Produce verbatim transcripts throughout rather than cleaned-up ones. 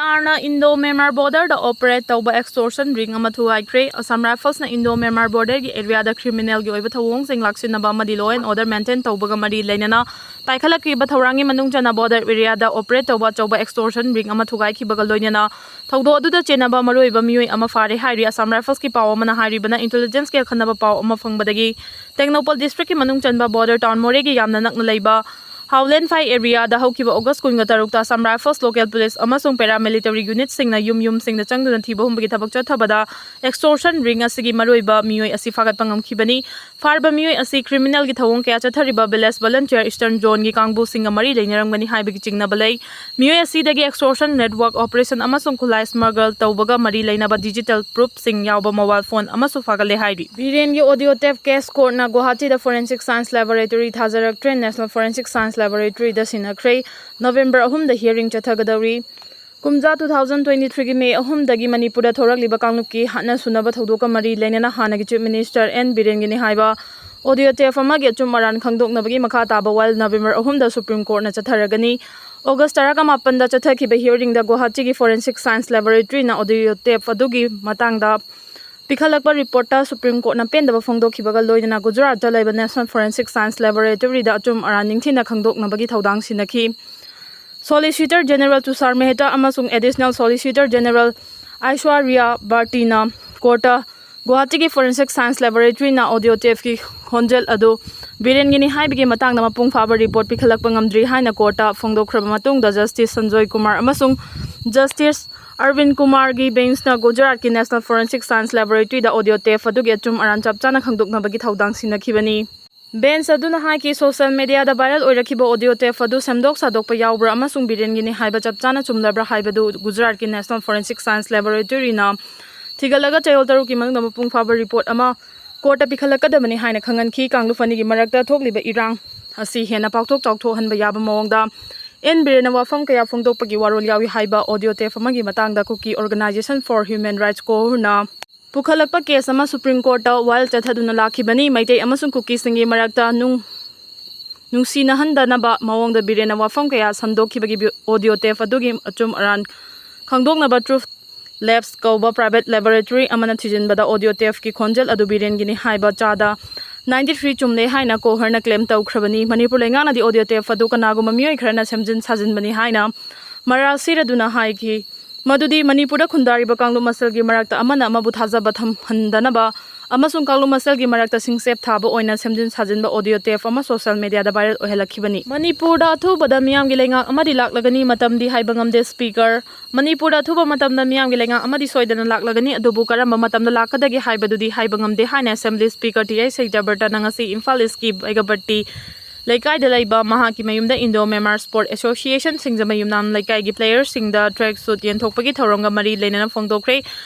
ꯑꯥꯔꯅ Indo Myanmar ꯕꯣꯔꯗꯔꯗ operate ꯇꯧꯕ ꯑꯦꯛꯁꯇꯣꯔꯁꯟ ring ꯑꯃ ꯊꯨꯒꯥꯏꯈ꯭ꯔꯦ꯫ Assam ꯔꯥꯏꯐꯜꯁꯅ Indo Myanmar ꯕꯣꯔꯗꯔꯒꯤ ꯑꯦꯔꯤꯌꯥꯗ ꯀ꯭ꯔꯤꯃꯤꯅꯦꯜꯒꯤ ꯑꯣꯏꯕ ꯊꯧꯑꯣꯡꯁꯤꯡ ꯂꯥꯛꯁꯤꯟꯅꯕ ꯑꯃꯗꯤ law and order maintain ꯇꯧꯕꯒ ꯃꯔꯤ ꯂꯩꯅꯅ ꯄꯥꯏꯈꯠꯂꯛꯈꯤꯕ ꯊꯧꯔꯥꯡꯒꯤ ꯃꯅꯨꯡ ꯆꯟꯅ ꯕꯣꯔꯗꯔ ꯑꯦꯔꯤꯌꯥꯗ ꯑꯣꯄꯔꯦꯠ ꯇꯧꯕ ꯑꯆꯧꯕ ꯑꯦꯛꯁꯇꯣꯔꯁꯟ ꯔꯤꯡ ꯑꯃ ꯊꯨꯒꯥꯏꯈꯤꯕꯒ ꯂꯣꯏꯅꯅ ꯊꯧꯗꯣꯛ ꯑꯗꯨꯗ ꯆꯦꯟꯅꯕ ꯃꯔꯨꯑꯣꯏꯕ ꯃꯤꯑꯣꯏ ꯑꯃ ꯐꯥꯔꯦ ꯍꯥꯏꯔꯤ꯫ ꯑꯁꯥꯝ ꯔꯥꯏꯐꯜꯁꯀꯤ ꯄꯥꯎ ꯑꯃꯅ ꯍꯥꯏꯔꯤꯕꯅ, ꯏꯟꯇꯦꯂꯤꯖꯦꯟꯁꯀꯤ ꯑꯈꯟꯅꯕ ꯄꯥꯎ ꯑꯃ ꯐꯪꯕꯗꯒꯤ ꯇꯦꯡꯅꯧꯄꯜ ꯗꯤꯁꯇ꯭ꯔꯤꯛꯀꯤ ꯃꯅꯨꯡ ꯆꯟꯕ ꯕꯣꯔꯗꯔ ꯇꯥꯎꯟ ꯃꯣꯔꯦꯒꯤ ꯌꯥꯝꯅ ꯅꯛꯅ ꯂꯩꯕ ꯍꯥꯎꯂꯦꯟꯐꯥꯏ ꯑꯦꯔꯤꯌꯥꯗ ꯍꯧꯈꯤꯕ ꯑꯣꯒꯁ ꯀꯨꯟꯒ ꯇꯔꯨꯛꯇ ꯑꯁꯥꯝ ꯔꯥꯏꯐꯜꯁ, ꯂꯣꯀꯦꯜ ꯄꯨꯂꯤꯁ ꯑꯃꯁꯨꯡ ꯄꯦꯔꯥꯃꯤꯂꯤꯇꯔꯤ ꯌꯨꯅꯤꯠꯁꯤꯡꯅ ꯌꯨꯝ ꯌꯨꯝꯁꯤꯡꯗ ꯆꯪꯗꯨꯅ ꯊꯤꯕ ꯍꯨꯝꯕꯒꯤ ꯊꯕꯛ ꯆꯠꯊꯕꯗ ꯑꯦꯛꯁꯇꯣꯔꯁꯟ ꯔꯤꯡ ꯑꯁꯤꯒꯤ ꯃꯔꯨꯑꯣꯏꯕ ꯃꯤꯑꯣꯏ ꯑꯁꯤ ꯐꯥꯒꯠꯄ ꯉꯝꯈꯤꯕꯅꯤ꯫ ꯐꯥꯔꯕ ꯃꯤꯑꯣꯏ ꯑꯁꯤ ꯀ꯭ꯔꯤꯃꯤꯅꯦꯜꯒꯤ ꯊꯧꯑꯣꯡ ꯀꯌꯥ ꯆꯠꯊꯔꯤꯕ ꯚꯤꯂꯦꯖ ꯚꯣꯂꯨꯟꯇꯤꯌꯔ ꯏꯁꯇꯔꯟ ꯖꯣꯟꯒꯤ ꯀꯥꯡꯕꯨꯁꯤꯡꯒ ꯃꯔꯤ ꯂꯩꯅꯔꯝꯒꯅꯤ ꯍꯥꯏꯕꯒꯤ ꯆꯤꯡꯅꯕ ꯂꯩ꯫ ꯃꯤꯑꯣꯏ ꯑꯁꯤꯗꯒꯤ ꯑꯦꯛꯁꯇꯣꯔꯁꯟ ꯅꯦꯠꯋꯥꯔꯛ ꯑꯣꯄꯔꯦꯁꯟ ꯑꯃꯁꯨꯡ ꯈꯨꯠꯂꯥꯏ ꯁ꯭ꯃꯒꯜ ꯇꯧꯕꯒ ꯃꯔꯤ ꯂꯩꯅꯕ ꯗꯤꯖꯤꯇꯦꯜ ꯄ꯭ꯔꯨꯐꯁꯤꯡ ꯌꯥꯎꯕ ꯃꯣꯕꯥꯏꯜ ꯐꯣꯟ ꯑꯃꯁꯨ ꯐꯥꯒꯠꯂꯦ ꯍꯥꯏꯔꯤ꯫ ꯕꯤꯔꯦꯟꯒꯤ ꯑꯣꯗꯤꯑꯣ ꯇꯦꯞ ꯀꯦꯁ ꯀꯣꯔꯠꯅ ꯒꯨꯋꯥꯍꯥꯇꯤꯗ ꯐꯣꯔꯦꯟꯁꯤꯛ ꯁꯥꯏꯟꯁ ꯂꯦꯕꯣꯔꯦꯇꯣꯔꯤ ꯊꯥꯖꯔꯛꯇ꯭ꯔꯦ꯫ ꯅꯦꯁꯅꯦꯜ ꯐꯣꯔꯦꯟꯁꯤꯛ ꯁꯥꯏꯟꯁ ꯂꯦꯕꯣꯔꯦꯇꯣꯔꯤꯗ ꯁꯤꯟꯅꯈ꯭ꯔꯦ꯫ ꯅꯣꯕꯦꯝꯕꯔ ꯑꯍꯨꯝꯗ ꯍꯤꯌꯔꯤꯡ ꯆꯠꯊꯒꯗꯧꯔꯤ꯫ ꯀꯨꯝꯖꯥ two thousand twenty threeꯒꯤ ꯃꯦ ꯑꯍꯨꯝꯗꯒꯤ ꯃꯅꯤꯄꯨꯔꯗ ꯊꯣꯔꯛꯂꯤꯕ ꯀꯥꯡꯂꯨꯞꯀꯤ ꯍꯥꯠꯅ ꯁꯨꯅꯕ ꯊꯧꯗꯣꯛꯀ ꯃꯔꯤ ꯂꯩꯅꯅ ꯍꯥꯟꯅꯒꯤ ꯆꯤꯐ ꯃꯤꯅꯤꯁꯇꯔ ꯑꯦꯟ ꯕꯤꯔꯦꯟꯒꯤꯅꯤ ꯍꯥꯏꯕ ꯑꯣꯗꯤꯑꯣ ꯇꯦꯞ ꯑꯃꯒꯤ ꯑꯆꯨꯝ ꯑꯔꯥꯟ ꯈꯪꯗꯣꯛꯅꯕꯒꯤ ꯃꯈꯥ ꯇꯥꯕ ꯋꯥꯏꯜ ꯅꯕꯦꯝꯕꯔ ꯑꯍꯨꯝꯗ ꯁꯨꯄ꯭ꯔꯤꯝ ꯀꯣꯔꯠꯅ ꯆꯠꯊꯔꯒꯅꯤ꯫ ꯑꯣꯒꯁ ꯇꯔꯥꯃꯥꯄꯟꯗ ꯆꯠꯊꯈꯤꯕ ꯍꯤꯌꯔꯤꯡꯗ ꯒꯨꯋꯥꯍꯥꯇꯤꯒꯤ ꯐꯣꯔꯦꯟꯁꯤꯛ ꯁꯥꯏꯟꯁ ꯂꯦꯕꯣꯔꯦꯇꯣꯔꯤꯅ ꯑꯣꯗꯤꯑꯣ ꯇꯦꯞ ꯑꯗꯨꯒꯤ ꯃꯇꯥꯡꯗ ꯄꯤꯈꯠꯂꯛꯄ ꯔꯤꯄꯣꯔꯠꯇ ꯁꯨꯄ꯭ꯔꯤꯝ ꯀꯣꯔꯠꯅ ꯄꯦꯟꯗꯕ ꯐꯣꯡꯗꯣꯛꯈꯤꯕꯒ ꯂꯣꯏꯅꯅ ꯒꯨꯖꯔꯥꯠꯇ ꯂꯩꯕ ꯅꯦꯁꯅꯦꯜ ꯐꯣꯔꯦꯟꯁꯤꯛ ꯁꯥꯏꯟꯁ ꯂꯦꯕꯣꯔꯦꯇꯣꯔꯤꯗ ꯑꯆꯨꯝ ꯑꯔꯥꯟ ꯅꯤꯡꯊꯤꯅ ꯈꯪꯗꯣꯛꯅꯕꯒꯤ ꯊꯧꯗꯥꯡ ꯁꯤꯟꯅꯈꯤ꯫ ꯁꯣꯂꯤꯁꯤꯇꯔ ꯖꯦꯅꯔꯦꯜ ꯇꯨꯁꯥꯔ ꯃꯦꯍꯇꯥ ꯑꯃꯁꯨꯡ ꯑꯦꯗꯤꯁꯅꯦꯜ ꯁꯣꯂꯤꯁꯤꯇꯔ ꯖꯦꯅꯔꯦꯜ ꯑꯥꯏꯁ꯭ꯋꯥꯔꯤꯌꯥ ꯚꯥꯔꯇꯤꯅ ꯀꯣꯔꯠꯇ ꯒꯨꯋꯥꯍꯥꯇꯤꯒꯤ ꯐꯣꯔꯦꯟꯁꯤꯛ ꯁꯥꯏꯟꯁ ꯂꯦꯕꯣꯔꯦꯇꯣꯔꯤꯅ ꯑꯣꯗꯤꯑꯣ ꯇꯦꯞꯀꯤ ꯈꯣꯟꯖꯦꯜ ꯑꯗꯨ ꯕꯤꯔꯦꯟꯒꯤꯅꯤ ꯍꯥꯏꯕꯒꯤ ꯃꯇꯥꯡꯗ ꯃꯄꯨꯡ ꯐꯥꯕ ꯔꯤꯄꯣꯔꯠ ꯄꯤꯈꯠꯂꯛꯄ ꯉꯝꯗ꯭ꯔꯤ ꯍꯥꯏꯅ ꯀꯣꯔꯠꯇ ꯐꯣꯡꯗꯣꯛꯈ꯭ꯔꯕ ꯃꯇꯨꯡꯗ, ꯖꯁꯇꯤꯁ ꯁꯟꯖꯣꯏ ꯀꯨꯃꯥꯔ ꯑꯃꯁꯨꯡ ꯖꯁꯇꯤꯁ ꯑꯔꯕꯤꯟ ꯀꯨꯃꯥꯔꯒꯤ ꯕꯦꯟꯁꯅ ꯒꯨꯖꯔꯥꯠꯀꯤ ꯅꯦꯁꯅꯦꯜ ꯐꯣꯔꯦꯟꯁꯤꯛ ꯁꯥꯏꯟꯁ ꯂꯦꯕꯣꯔꯦꯇꯣꯔꯤꯗ ꯑꯣꯗꯤꯑꯣ ꯇꯦꯞ ꯑꯗꯨꯒꯤ ꯑꯆꯨꯝ ꯑꯔꯥꯟ ꯆꯞ ꯆꯥꯅ ꯈꯪꯗꯣꯛꯅꯕꯒꯤ ꯊꯧꯗꯥꯡ ꯁꯤꯟꯅꯈꯤꯕꯅꯤ꯫ ꯕꯦꯟꯁ ꯑꯗꯨꯅ ꯍꯥꯏꯈꯤ, ꯁꯣꯁꯤꯌꯦꯜ ꯃꯤꯗꯤꯌꯥꯗ ꯚꯥꯏꯔꯦꯜ ꯑꯣꯏꯔꯛꯈꯤꯕ ꯑꯣꯗꯤꯑꯣ ꯇꯦꯞ ꯑꯗꯨ ꯁꯦꯝꯗꯣꯛ ꯁꯥꯗꯣꯛꯄ ꯌꯥꯎꯕ꯭ꯔꯥ ꯑꯃꯁꯨꯡ ꯕꯤꯔꯦꯟꯒꯤꯅꯤ ꯍꯥꯏꯕ ꯆꯞ ꯆꯥꯅ ꯆꯨꯝꯂꯕ꯭ꯔꯥ ꯍꯥꯏꯕꯗꯨ ꯒꯨꯖꯔꯥꯠꯀꯤ ꯅꯦꯁꯅꯦꯜ ꯐꯣꯔꯦꯟꯁꯤꯛ ꯁꯥꯏꯟꯁ ꯂꯦꯕꯣꯔꯦꯇꯣꯔꯤꯅ ꯊꯤꯒꯠꯂꯒ ꯆꯌꯣꯜ ꯇꯔꯨꯛꯀꯤ ꯃꯅꯨꯡꯗ ꯃꯄꯨꯡ ꯐꯥꯕ ꯔꯤꯄꯣꯔꯠ ꯑꯃ ꯀꯣꯔꯠꯇ ꯄꯤꯈꯠꯂꯛꯀꯗꯕꯅꯤ ꯍꯥꯏꯅ ꯈꯪꯍꯟꯈꯤ꯫ ꯀꯥꯡꯂꯨꯞ ꯑꯅꯤꯒꯤ ꯃꯔꯛꯇ ꯊꯣꯛꯂꯤꯕ ꯏꯔꯥꯡ ꯑꯁꯤ ꯍꯦꯟꯅ ꯄꯥꯛꯊꯣꯛ ꯆꯥꯎꯊꯣꯛꯍꯟꯕ ꯌꯥꯕ ꯃꯑꯣꯡꯗ ꯑꯦꯟ ꯕꯤꯔꯦꯟꯅ ꯋꯥꯐꯝ ꯀꯌꯥ ꯐꯣꯡꯗꯣꯛꯄꯒꯤ ꯋꯥꯔꯣꯜ ꯌꯥꯎꯏ ꯍꯥꯏꯕ ꯑꯣꯗꯤꯑꯣ ꯇꯦꯞ ꯑꯃꯒꯤ ꯃꯇꯥꯡꯗ Kuki organisation for human rights ꯀꯣꯍꯨꯔꯅ ꯄꯨꯈꯠꯂꯛꯄ ꯀꯦꯁ ꯑꯃ ꯁꯨꯄ꯭ꯔꯤꯝ ꯀꯣꯔꯠꯇ ꯋꯥꯏꯜ ꯆꯠꯊꯗꯨꯅ ꯂꯥꯛꯈꯤꯕꯅꯤ꯫ ꯃꯩꯇꯩ ꯑꯃꯁꯨꯡ ꯀꯨꯀꯤꯁꯤꯡꯒꯤ ꯃꯔꯛꯇ ꯅꯨꯡ-, ꯅꯨꯡꯁꯤꯅꯍꯟꯗꯅꯕ ꯃꯑꯣꯡꯗ ꯕꯤꯔꯦꯟꯅ ꯋꯥꯐꯝ ꯀꯌꯥ ꯁꯟꯗꯣꯛꯈꯤꯕꯒꯤ ꯚꯤ-, ꯑꯣꯗꯤꯑꯣ ꯇꯦꯞ ꯑꯗꯨꯒꯤ ꯑꯆꯨꯝ ꯑꯔꯥꯟ ꯈꯪꯗꯣꯛꯅꯕ Truth Labs ꯀꯧꯕ private laboratory ꯑꯃꯅ ꯊꯤꯖꯤꯟꯕꯗ audio tapeꯀꯤ ꯈꯣꯟꯖꯦꯜ ꯑꯗꯨ ꯕꯤꯔꯦꯟꯒꯤꯅꯤ ꯍꯥꯏꯕ ꯆꯥꯗ ninety three ꯆꯨꯝꯂꯦ ꯍꯥꯏꯅ ꯀꯣꯍꯔꯅ claim ꯇꯧꯈ꯭ꯔꯕꯅꯤ꯫ ꯃꯅꯤꯄꯨꯔ ꯂꯩꯉꯥꯛꯅꯗꯤ audio tape ꯑꯗꯨ ꯀꯅꯥꯒꯨꯝꯕ ꯃꯤꯑꯣꯏ ꯈꯔꯅ ꯁꯦꯝꯖꯤꯟ ꯁꯥꯖꯤꯟꯕꯅꯤ ꯍꯥꯏꯅ ꯃꯔꯥꯜ ꯁꯤꯔꯗꯨꯅ ꯍꯥꯏꯈꯤ꯫ ꯃꯗꯨꯗꯤ ꯃꯅꯤꯄꯨꯔꯗ ꯈꯨꯟꯗꯥꯔꯤꯕ ꯀꯥꯡꯂꯨꯞ ꯃꯁꯦꯜꯒꯤ ꯃꯔꯛꯇ ꯑꯃꯅ ꯑꯃꯕꯨ ꯊꯥꯖꯕ ꯊꯝꯍꯟꯗꯅꯕ ꯑꯃꯁꯨꯡ ꯀꯥꯡꯂꯨꯞ ꯃꯁꯦꯜꯒꯤ ꯃꯔꯛꯇ ꯁꯤꯡꯆꯦꯞ ꯊꯥꯕ ꯑꯣꯏꯅ ꯁꯦꯝꯖꯤꯟ ꯁꯥꯖꯤꯟꯕ audio tape ꯑꯃ social mediaꯗ viral ꯑꯣꯏꯍꯜꯂꯛꯈꯤꯕꯅꯤ꯫ ꯃꯅꯤꯄꯨꯔꯗ ꯑꯊꯨꯕꯗ ꯃꯤꯌꯥꯝꯒꯤ ꯂꯩꯉꯥꯛ ꯑꯃꯗꯤ ꯂꯥꯛꯂꯒꯅꯤ, ꯃꯇꯝꯗꯤ ꯍꯥꯏꯕ ꯉꯝꯗꯦ꯫ Speaker, ꯃꯅꯤꯄꯨꯔꯗ ꯑꯊꯨꯕ ꯃꯇꯝꯗ ꯃꯤꯌꯥꯝꯒꯤ ꯂꯩꯉꯥꯛ ꯑꯃꯗꯤ ꯁꯣꯏꯗꯅ ꯂꯥꯛꯂꯒꯅꯤ, ꯑꯗꯨꯕꯨ ꯀꯔꯝꯕ ꯃꯇꯝꯗ ꯂꯥꯛꯀꯗꯒꯦ ꯍꯥꯏꯕꯗꯨꯗꯤ ꯍꯥꯏꯕ ꯉꯝꯗꯦ ꯍꯥꯏꯅ Assembly Speaker ꯇꯤ ꯑꯥꯏ ꯁꯩꯇꯥꯕ꯭ꯔꯇꯅ ꯉꯁꯤ ꯏꯝꯐꯥꯜ ꯏꯁꯀꯤ ꯕꯩꯒꯄꯇꯤ ꯂꯩꯀꯥꯏꯗ ꯂꯩꯕ ꯃꯍꯥꯛꯀꯤ ꯃꯌꯨꯝꯗ Indo Myanmar Sport Association ꯁꯤꯡꯖꯃꯩ ꯌꯨꯝꯅꯥꯝ ꯂꯩꯀꯥꯏꯒꯤ playerꯁꯤꯡꯗ track suit ꯌꯦꯟꯊꯣꯛꯄꯒꯤ ꯊꯧꯔꯝꯒ ꯃꯔꯤ ꯂꯩꯅꯅ ꯐꯣꯡꯗꯣꯛꯈ꯭ꯔꯦ꯫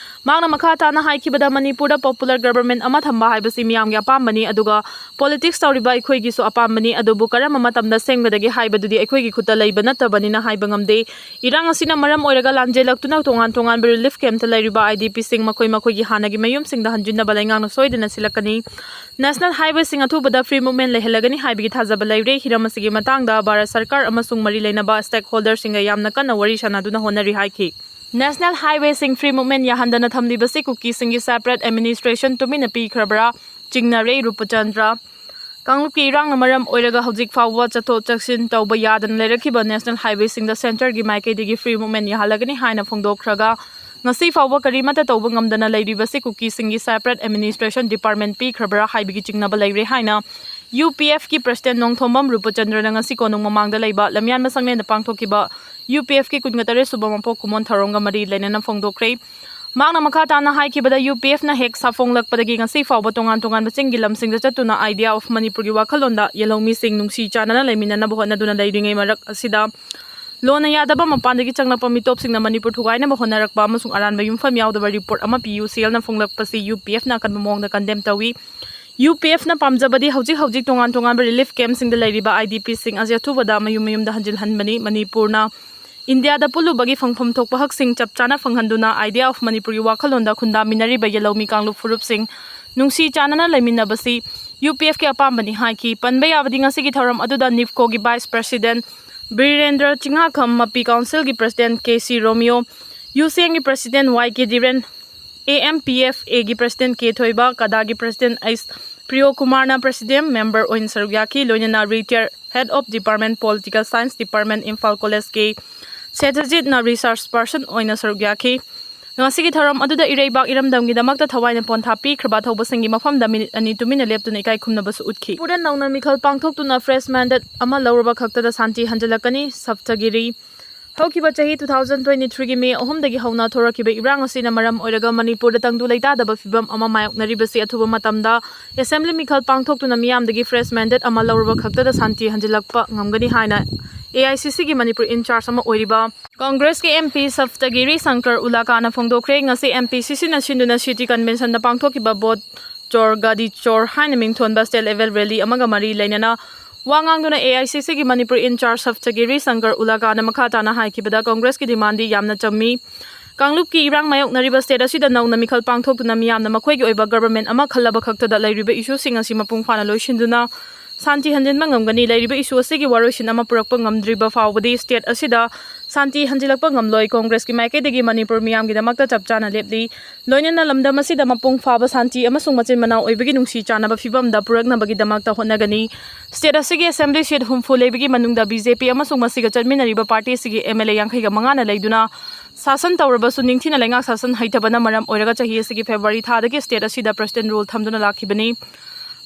ꯃꯍꯥꯛꯅ ꯃꯈꯥ ꯇꯥꯅ ꯍꯥꯏꯈꯤꯕꯗ, ꯃꯅꯤꯄꯨꯔꯗ popular government ꯑꯃ ꯊꯝꯕ ꯍꯥꯏꯕꯁꯤ ꯃꯤꯌꯥꯝꯒꯤ ꯑꯄꯥꯝꯕꯅꯤ, ꯑꯗꯨꯒ politics ꯇꯧꯔꯤꯕ ꯑꯩꯈꯣꯏꯒꯤꯁꯨ ꯑꯄꯥꯝꯕꯅꯤ, ꯑꯗꯨꯕꯨ ꯀꯔꯝꯕ ꯃꯇꯝꯗ ꯁꯦꯝꯒꯗꯒꯦ ꯍꯥꯏꯕꯗꯨꯗꯤ ꯑꯩꯈꯣꯏꯒꯤ ꯈꯨꯠꯇ ꯂꯩꯕ ꯅꯠꯇꯕꯅꯤꯅ ꯍꯥꯏꯕ ꯉꯝꯗꯦ꯫ ꯏꯔꯥꯡ ꯑꯁꯤꯅ ꯃꯔꯝ ꯑꯣꯏꯔꯒ ꯂꯥꯟꯖꯦꯜꯂꯛꯇꯨꯅ ꯇꯣꯉꯥꯟ ꯇꯣꯉꯥꯟꯕ relief campꯇ ꯂꯩꯔꯤꯕ IDPꯁꯤꯡ ꯃꯈꯣꯏ ꯃꯈꯣꯏꯒꯤ ꯍꯥꯟꯅꯒꯤ ꯃꯌꯨꯝꯁꯤꯡꯗ ꯍꯟꯖꯤꯟꯅꯕ ꯂꯩꯉꯥꯛꯅ ꯁꯣꯏꯗꯅ ꯁꯤꯜꯂꯛꯀꯅꯤ꯫ National highwayꯁꯤꯡ ꯑꯊꯨꯕꯗ free movement ꯂꯩꯍꯜꯂꯒꯅꯤ ꯍꯥꯏꯕꯒꯤ ꯊꯥꯖꯕ ꯂꯩꯔꯦ꯫ ꯍꯤꯔꯝ ꯑꯁꯤꯒꯤ ꯃꯇꯥꯡꯗ ꯚꯥꯔꯠ ꯁꯔꯀꯥꯔ ꯑꯃꯁꯨꯡ ꯃꯔꯤ ꯂꯩꯅꯕ stakeholderꯁꯤꯡꯒ ꯌꯥꯝꯅ ꯀꯟꯅ ꯋꯥꯔꯤ ꯁꯥꯅꯗꯨꯅ ꯍꯣꯠꯅꯔꯤ ꯍꯥꯏꯈꯤ꯫ National highwayꯁꯤꯡ free movement ꯌꯥꯍꯟꯗꯅ ꯊꯝꯂꯤꯕꯁꯤ ꯀꯨꯀꯤꯁꯤꯡꯒꯤ separate administration ꯇꯨꯃꯤꯟꯅ ꯄꯤꯈ꯭ꯔꯕ꯭ꯔꯥ ꯆꯤꯡꯅꯔꯦ ꯔꯨꯄꯆꯟꯗ꯭ꯔ꯫ ꯀꯥꯡꯂꯨꯞꯀꯤ ꯏꯔꯥꯡꯅ ꯃꯔꯝ ꯑꯣꯏꯔꯒ ꯍꯧꯖꯤꯛ ꯐꯥꯎꯕ ꯆꯠꯊꯣꯛ ꯆꯠꯁꯤꯟ ꯇꯧꯕ ꯌꯥꯗꯅ ꯂꯩꯔꯛꯈꯤꯕ national highwayꯁꯤꯡꯗ centreꯒꯤ ꯃꯥꯏꯀꯩꯗꯒꯤ free movement ꯌꯥꯍꯜꯂꯒꯅꯤ ꯍꯥꯏꯅ ꯐꯣꯡꯗꯣꯛꯈ꯭ꯔꯒ, ꯉꯁꯤ ꯐꯥꯎꯕ ꯀꯔꯤꯃꯠꯇ ꯇꯧꯕ ꯉꯝꯗꯅ ꯂꯩꯔꯤꯕꯁꯤ ꯀꯨꯀꯤꯁꯤꯡꯒꯤ separate administration department ꯄꯤꯈ꯭ꯔꯕ꯭ꯔꯥ ꯍꯥꯏꯕꯒꯤ ꯆꯤꯡꯅꯕ ꯂꯩꯔꯦ ꯍꯥꯏꯅ UPFꯀꯤ president ꯅꯣꯡꯊꯣꯝꯕꯝ ꯔꯨꯄꯆꯟꯗ꯭ꯔꯅ ꯉꯁꯤ ꯀꯣꯅꯨꯡ ꯃꯃꯥꯡꯗ ꯂꯩꯕ ꯂꯝꯌꯥꯟꯕ ꯁꯪꯂꯦꯟꯗ ꯄꯥꯡꯊꯣꯛꯈꯤꯕ UPFꯀꯤ ꯀꯨꯟꯒ ꯇꯔꯦꯠ ꯁꯨꯕ ꯃꯄꯣꯛ ꯀꯨꯝꯑꯣꯟ ꯊꯧꯔꯝꯒ ꯃꯔꯤ ꯂꯩꯅꯅ ꯐꯣꯡꯗꯣꯛꯈ꯭ꯔꯦ꯫ ꯃꯍꯥꯛꯅ ꯃꯈꯥ ꯇꯥꯅ ꯍꯥꯏꯈꯤꯕꯗ, UPFꯅ ꯍꯦꯛ ꯁꯥꯐꯣꯡꯂꯛꯄꯗꯒꯤ ꯉꯁꯤ ꯐꯥꯎꯕ ꯇꯣꯉꯥꯟ ꯇꯣꯉꯥꯟꯕ ꯆꯤꯡꯒꯤ ꯂꯝꯁꯤꯡꯗ ꯆꯠꯇꯨꯅ Idea of Manipurꯒꯤ ꯋꯥꯈꯜꯂꯣꯟꯗ ꯌꯦꯜꯍꯧꯃꯤꯁꯤꯡ ꯅꯨꯡꯁꯤ ꯆꯥꯟꯅꯅ ꯂꯩꯃꯤꯟꯅꯅꯕ ꯍꯣꯠꯅꯗꯨꯅ ꯂꯩꯔꯤꯉꯩ ꯃꯔꯛ ꯑꯁꯤꯗ, ꯂꯣꯟꯅ ꯌꯥꯗꯕ ꯃꯄꯥꯟꯗꯒꯤ ꯆꯪꯂꯛꯄ ꯃꯤꯇꯣꯞꯁꯤꯡꯅ ꯃꯅꯤꯄꯨꯔ ꯊꯨꯒꯥꯏꯅꯕ ꯍꯣꯠꯅꯔꯛꯄ ꯑꯃꯁꯨꯡ ꯑꯔꯥꯟꯕ ꯌꯨꯝꯐꯝ ꯌꯥꯎꯗꯕ report ꯑꯃ PUCLꯅ ꯐꯣꯡꯂꯛꯄꯁꯤ UPFꯅ ꯑꯀꯟꯕ ꯃꯑꯣꯡꯗ condemn ꯇꯧꯏ꯫ UPFꯅ ꯄꯥꯝꯖꯕꯗꯤ ꯍꯧꯖꯤꯛ ꯍꯧꯖꯤꯛ ꯇꯣꯉꯥꯟ ꯇꯣꯉꯥꯟꯕ relief campꯁꯤꯡꯗ ꯂꯩꯔꯤꯕ IDPꯁꯤꯡ ꯑꯁꯤ ꯑꯊꯨꯕꯗ ꯃꯌꯨꯝ ꯃꯌꯨꯝꯗ ꯍꯟꯖꯤꯜꯍꯟꯕꯅꯤ꯫ ꯃꯅꯤꯄꯨꯔꯅ ꯏꯟꯗꯤꯌꯥꯗ ꯄꯨꯜꯂꯨꯕꯒꯤ ꯐꯪꯐꯝ ꯊꯣꯛꯄ ꯍꯛꯁꯤꯡ ꯆꯞ ꯆꯥꯅ ꯐꯪꯍꯟꯗꯨꯅ Idea of Manipurꯒꯤ ꯋꯥꯈꯜꯂꯣꯟꯗ ꯈꯨꯟꯗꯥꯃꯤꯟꯅꯔꯤꯕ ꯌꯦꯜꯍꯧꯃꯤ ꯀꯥꯡꯂꯨꯞ ꯐꯨꯔꯨꯞꯁꯤꯡ ꯅꯨꯡꯁꯤ ꯆꯥꯟꯅꯅ ꯂꯩꯃꯤꯟꯅꯕꯁꯤ UPFꯀꯤ ꯑꯄꯥꯝꯕꯅꯤ ꯍꯥꯏꯈꯤ꯫ ꯄꯟꯕ ꯌꯥꯕꯗꯤ ꯉꯁꯤꯒꯤ ꯊꯧꯔꯝ ꯑꯗꯨꯗ NIFCOꯒꯤ vice president ꯕꯤꯔꯦꯟꯗ꯭ꯔ ꯆꯤꯡꯉꯥꯈꯝ, ꯃꯄꯤ councilꯒꯤ president K C ꯔꯣꯃꯤꯌꯣ, UCNꯒꯤ President Y K Dhiren, AMPFAꯒꯤ President K ꯊꯣꯏꯕ, CADAꯒꯤ President H Priyo Kumarꯅ President member ꯑꯣꯏꯅ ꯁꯔꯨꯛ ꯌꯥꯈꯤ, ꯂꯣꯏꯅꯅ retired Head of Department Political Science Department, Imphal College K Satyajitꯅ research person ꯑꯣꯏꯅ ꯁꯔꯨꯛ ꯌꯥꯈꯤ꯫ ꯉꯁꯤꯒꯤ ꯊꯧꯔꯝ ꯑꯗꯨꯗ ꯏꯔꯩꯕꯥꯛ ꯏꯔꯝꯗꯝꯒꯤꯗꯃꯛꯇ ꯊꯋꯥꯏꯅ ꯄꯣꯟꯊꯥ ꯄꯤꯈ꯭ꯔꯕ ꯊꯧꯕꯁꯤꯡꯒꯤ ꯃꯐꯝꯗ ꯃꯤꯅꯤꯠ ꯑꯅꯤ ꯇꯨꯃꯤꯟꯅ ꯂꯦꯞꯇꯨꯅ ꯏꯀꯥꯏ ꯈꯨꯝꯅꯕꯁꯨ ꯎꯠꯈꯤ꯫ ꯃꯅꯤꯄꯨꯔꯗ ꯅꯧꯅ ꯃꯤꯈꯜ ꯄꯥꯡꯊꯣꯛꯇꯨꯅ fresh mandate ꯑꯃ ꯂꯧꯔꯕ ꯈꯛꯇꯗ ꯁꯥꯟꯇꯤ ꯍꯟꯖꯤꯜꯂꯛꯀꯅꯤ, ꯁꯞꯇꯒꯤꯔꯤ꯫ ꯍꯧꯈꯤꯕ ꯆꯍꯤ two thousand twenty-threeꯒꯤ May ꯑꯍꯨꯝꯗꯒꯤ ꯍꯧꯅ ꯊꯣꯔꯛꯈꯤꯕ ꯏꯔꯥꯡ ꯑꯁꯤꯅ ꯃꯔꯝ ꯑꯣꯏꯔꯒ ꯃꯅꯤꯄꯨꯔꯗ ꯇꯪꯗꯨ ꯂꯩꯇꯥꯗꯕ ꯐꯤꯕꯝ ꯑꯃ ꯃꯥꯌꯣꯛꯅꯔꯤꯕꯁꯤ ꯑꯊꯨꯕ ꯃꯇꯝꯗ assembly ꯃꯤꯈꯜ ꯄꯥꯡꯊꯣꯛꯇꯨꯅ ꯃꯤꯌꯥꯝꯗꯒꯤ fresh mandate ꯑꯃ ꯂꯧꯔꯕ ꯈꯛꯇꯗ ꯁꯥꯟꯇꯤ ꯍꯟꯖꯤꯜꯂꯛꯄ ꯉꯝꯒꯅꯤ ꯍꯥꯏꯅ AICCꯒꯤ ꯃꯅꯤꯄꯨꯔ in charge ꯑꯃ ꯑꯣꯏꯔꯤꯕ Congressꯀꯤ MP ꯁꯞꯇꯒꯤꯔꯤ ꯁꯪꯀꯔ ꯎꯂꯥꯀꯥꯅ ꯐꯣꯡꯗꯣꯛꯈ꯭ꯔꯦ꯫ ꯉꯁꯤ MPCCꯅ ꯁꯤꯟꯗꯨꯅ city conventionꯗ ꯄꯥꯡꯊꯣꯛꯈꯤꯕ ꯕꯣꯠ ꯆꯣꯔ ꯒꯥꯗꯤ ꯆꯣꯔ ꯍꯥꯏꯅ ꯃꯤꯡꯊꯣꯟꯕ state level rally ꯑꯃꯒ ꯃꯔꯤ ꯂꯩꯅꯅ ꯋꯥ ꯉꯥꯡꯗꯨꯅ AICCꯒꯤ ꯃꯅꯤꯄꯨꯔ in charge ꯁꯞꯇꯒꯤꯔꯤ ꯁꯪꯀꯔ ꯎꯂꯥꯀꯥꯅ ꯃꯈꯥ ꯇꯥꯅ ꯍꯥꯏꯈꯤꯕꯗ, Congressꯀꯤ demandꯗꯤ ꯌꯥꯝꯅ ꯆꯝꯃꯤ꯫ ꯀꯥꯡꯂꯨꯞꯀꯤ ꯏꯔꯥꯡ ꯃꯥꯌꯣꯛꯅꯔꯤꯕ state ꯑꯁꯤꯗ ꯅꯧꯅ ꯃꯤꯈꯜ ꯄꯥꯡꯊꯣꯛꯇꯨꯅ ꯃꯤꯌꯥꯝꯅ ꯃꯈꯣꯏꯒꯤ ꯑꯣꯏꯕ government ꯑꯃ ꯈꯜꯂꯕ ꯈꯛꯇꯗ ꯂꯩꯔꯤꯕ issueꯁꯤꯡ ꯑꯁꯤ ꯃꯄꯨꯡ ꯐꯥꯅ ꯂꯣꯏꯁꯤꯟꯗꯨꯅ ꯁꯥꯟꯇꯤ ꯍꯟꯖꯤꯟꯕ ꯉꯝꯒꯅꯤ꯫ ꯂꯩꯔꯤꯕ issue ꯑꯁꯤꯒꯤ ꯋꯥꯔꯣꯏꯁꯤꯟ ꯑꯃ ꯄꯨꯔꯛꯄ ꯉꯝꯗ꯭ꯔꯤꯕ ꯐꯥꯎꯕꯗꯤ state ꯑꯁꯤꯗ ꯁꯥꯟꯇꯤ ꯍꯟꯖꯤꯜꯂꯛꯄ ꯉꯝꯂꯣꯏ꯫ Congressꯀꯤ ꯃꯥꯏꯀꯩꯗꯒꯤ ꯃꯅꯤꯄꯨꯔ ꯃꯤꯌꯥꯝꯒꯤꯗꯃꯛꯇ ꯆꯞ ꯆꯥꯅ ꯂꯦꯞꯂꯤ꯫ ꯂꯣꯏꯅꯅ ꯂꯝꯗꯝ ꯑꯁꯤꯗ ꯃꯄꯨꯡ ꯐꯥꯕ ꯁꯥꯟꯇꯤ ꯑꯃꯁꯨꯡ ꯃꯆꯤꯟ ꯃꯅꯥꯎ ꯑꯣꯏꯕꯒꯤ ꯅꯨꯡꯁꯤ ꯆꯥꯟꯅꯕ ꯐꯤꯕꯝꯗ ꯄꯨꯔꯛꯅꯕꯒꯤꯗꯃꯛꯇ ꯍꯣꯠꯅꯒꯅꯤ꯫ State ꯑꯁꯤꯒꯤ assembly seat ꯍꯨꯝꯐꯨ ꯂꯩꯕꯒꯤ ꯃꯅꯨꯡꯗ BJP ꯑꯃꯁꯨꯡ ꯃꯁꯤꯒ ꯆꯠꯃꯤꯟꯅꯔꯤꯕ partyꯁꯤꯒꯤ MLA ꯌꯥꯡꯈꯩꯒ ꯃꯉꯥꯅ ꯂꯩꯗꯨꯅ ꯁꯥꯁꯟ ꯇꯧꯔꯕꯁꯨ, ꯅꯤꯡꯊꯤꯅ ꯂꯩꯉꯥꯛ ꯁꯥꯁꯟ ꯍꯩꯇꯕꯅ ꯃꯔꯝ ꯑꯣꯏꯔꯒ ꯆꯍꯤ ꯑꯁꯤꯒꯤ February ꯊꯥꯗꯒꯤ state ꯑꯁꯤꯗ president rule ꯊꯝꯗꯨꯅ ꯂꯥꯛꯈꯤꯕꯅꯤ꯫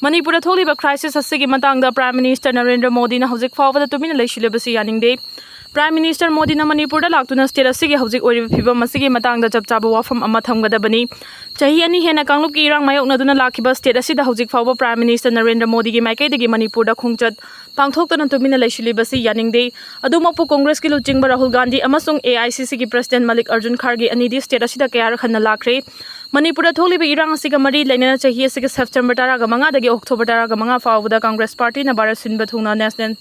ꯃꯅꯤꯄꯨꯔꯗ ꯊꯣꯛꯂꯤꯕ crisis ꯑꯁꯤꯒꯤ ꯃꯇꯥꯡꯗ Prime Minister ꯅꯔꯦꯟꯗ꯭ꯔ ꯃꯣꯗꯤꯅ ꯍꯧꯖꯤꯛ ꯐꯥꯎꯕꯗ ꯇꯨꯃꯤꯟꯅ ꯂꯩꯁꯤꯜꯂꯤꯕꯁꯤ ꯌꯥꯅꯤꯡꯗꯦ꯫ Prime Minister ꯃꯣꯗꯤꯅ ꯃꯅꯤꯄꯨꯔꯗ ꯂꯥꯛꯇꯨꯅ state ꯑꯁꯤꯒꯤ ꯍꯧꯖꯤꯛ ꯑꯣꯏꯔꯤꯕ ꯐꯤꯕꯝ ꯑꯁꯤꯒꯤ ꯃꯇꯥꯡꯗ ꯆꯞ ꯆꯥꯕ ꯋꯥꯐꯝ ꯑꯃ ꯊꯝꯒꯗꯕꯅꯤ꯫ ꯆꯍꯤ ꯑꯅꯤ ꯍꯦꯟꯅ ꯀꯥꯡꯂꯨꯞꯀꯤ ꯏꯔꯥꯡ ꯃꯥꯌꯣꯛꯅꯗꯨꯅ ꯂꯥꯛꯈꯤꯕ state ꯑꯁꯤꯗ ꯍꯧꯖꯤꯛ ꯐꯥꯎꯕ Prime Minister ꯅꯔꯦꯟꯗ꯭ꯔ ꯃꯣꯗꯤꯒꯤ ꯃꯥꯏꯀꯩꯗꯒꯤ ꯃꯅꯤꯄꯨꯔꯗ ꯈꯣꯡꯆꯠ ꯄꯥꯡꯊꯣꯛꯇꯅ ꯇꯨꯃꯤꯟꯅ ꯂꯩꯁꯤꯜꯂꯤꯕꯁꯤ ꯌꯥꯅꯤꯡꯗꯦ꯫ ꯑꯗꯨꯃꯛꯄꯨ Congressꯀꯤ ꯂꯨꯆꯤꯡꯕ ꯔꯥꯍꯨꯜ ꯒꯥꯟꯙꯤ ꯑꯃꯁꯨꯡ AICCꯒꯤ President ꯃꯜꯂꯤꯛ ꯑꯔꯖꯨꯟ ꯈꯥꯔꯒꯦ ꯑꯅꯤꯗꯤ state ꯑꯁꯤꯗ ꯀꯌꯥꯔꯛ ꯍꯟꯅ ꯂꯥꯛꯈ꯭ꯔꯦ꯫ ꯃꯅꯤꯄꯨꯔꯗ ꯊꯣꯛꯂꯤꯕ ꯏꯔꯥꯡ ꯑꯁꯤꯒ ꯃꯔꯤ ꯂꯩꯅꯅ ꯆꯍꯤ ꯑꯁꯤꯒꯤ September ꯇꯔꯥꯒ ꯃꯉꯥꯗꯒꯤ October ꯇꯔꯥꯒ ꯃꯉꯥ ꯐꯥꯎꯕꯗ Congress partyꯅ ꯚꯥꯔꯠ ꯁꯤꯟꯕ ꯊꯨꯡꯅ national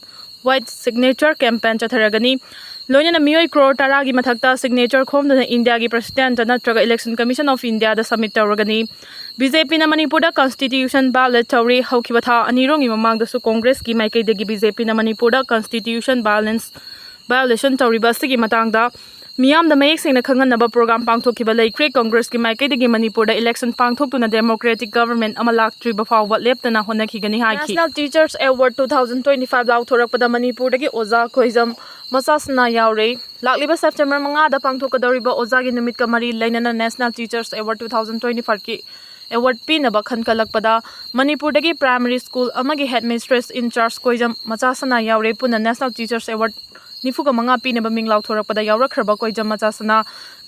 wide signature campaign ꯆꯠꯊꯔꯒꯅꯤ꯫ ꯂꯣꯏꯅꯅ ꯃꯤꯑꯣꯏ ꯀ꯭ꯔꯣꯔ ꯇꯔꯥꯒꯤ ꯃꯊꯛꯇ signature ꯈꯣꯝꯗꯨꯅ ꯏꯟꯗꯤꯌꯥꯒꯤ President ꯅꯠꯇ꯭ꯔꯒ Election Commission of Indiaꯗ submit ꯇꯧꯔꯒꯅꯤ꯫ BJPꯅ ꯃꯅꯤꯄꯨꯔꯗ constitution violate ꯇꯧꯔꯤ꯫ ꯍꯧꯈꯤꯕ ꯊꯥ ꯑꯅꯤꯔꯣꯝꯒꯤ ꯃꯃꯥꯡꯗꯁꯨ Congressꯀꯤ ꯃꯥꯏꯀꯩꯗꯒꯤ BJPꯅ ꯃꯅꯤꯄꯨꯔꯗ constitution violence, violation ꯇꯧꯔꯤꯕ ꯑꯁꯤꯒꯤ ꯃꯇꯥꯡꯗ ꯃꯤꯌꯥꯝꯗ ꯃꯌꯦꯛ ꯁꯦꯡꯅ ꯈꯪꯍꯟꯅꯕ ꯄ꯭ꯔꯣꯒ꯭ꯔꯥꯝ ꯄꯥꯡꯊꯣꯛꯈꯤꯕ ꯂꯩꯈ꯭ꯔꯦ꯫ ꯀꯪꯒ꯭ꯔꯦꯁꯀꯤ ꯃꯥꯏꯀꯩꯗꯒꯤ ꯃꯅꯤꯄꯨꯔꯗ ꯏꯂꯦꯛꯁꯟ ꯄꯥꯡꯊꯣꯛꯇꯨꯅ ꯗꯦꯃꯣꯀ꯭ꯔꯦꯇꯤꯛ ꯒꯚꯔꯟꯃꯦꯟꯠ ꯑꯃ ꯂꯥꯛꯇ꯭ꯔꯤꯕ ꯐꯥꯎꯕ ꯂꯦꯞꯇꯅ ꯍꯣꯠꯅꯈꯤꯒꯅꯤ ꯍꯥꯏꯈꯤ꯫ National Teachers Award two thousand twenty five ꯂꯥꯎꯊꯣꯔꯛꯄꯗ ꯃꯅꯤꯄꯨꯔꯗꯒꯤ ꯑꯣꯖꯥ ꯈꯣꯏꯖꯝ ꯃꯆꯥꯁꯅꯥ ꯌꯥꯎꯔꯦ꯫ ꯂꯥꯛꯂꯤꯕ ꯁꯦꯞꯇꯦꯝꯕꯔ ꯃꯉꯥꯗ ꯄꯥꯡꯊꯣꯛꯀꯗꯧꯔꯤꯕ ꯑꯣꯖꯥꯒꯤ ꯅꯨꯃꯤꯠꯀ ꯃꯔꯤ ꯂꯩꯅꯅ National Teachers Award two thousand twenty five ꯀꯤ ꯑꯦꯋꯥꯔꯗ ꯄꯤꯅꯕ ꯈꯟꯒꯠꯂꯛꯄꯗ ꯃꯅꯤꯄꯨꯔꯗꯒꯤ ꯄ꯭ꯔꯥꯏꯃꯔꯤ ꯁ꯭ꯀꯨꯜ ꯑꯃꯒꯤ ꯍꯦꯗ ꯃꯤꯁꯇ꯭ꯔꯦꯁ ꯏꯟ ꯆꯥꯔꯖ ꯀꯣꯏꯖꯝ ꯃꯆꯥꯁꯅꯥ ꯌꯥꯎꯔꯦ꯫ ꯄꯨꯟꯅ National Teachers Award ꯅꯤꯐꯨꯒ ꯃꯉꯥ ꯄꯤꯅꯕ ꯃꯤꯡ ꯂꯥꯎꯊꯣꯔꯛꯄꯗ ꯌꯥꯎꯔꯛꯈ꯭ꯔꯕ ꯀꯣꯏꯖꯝ ꯃꯆꯥꯁꯅꯥ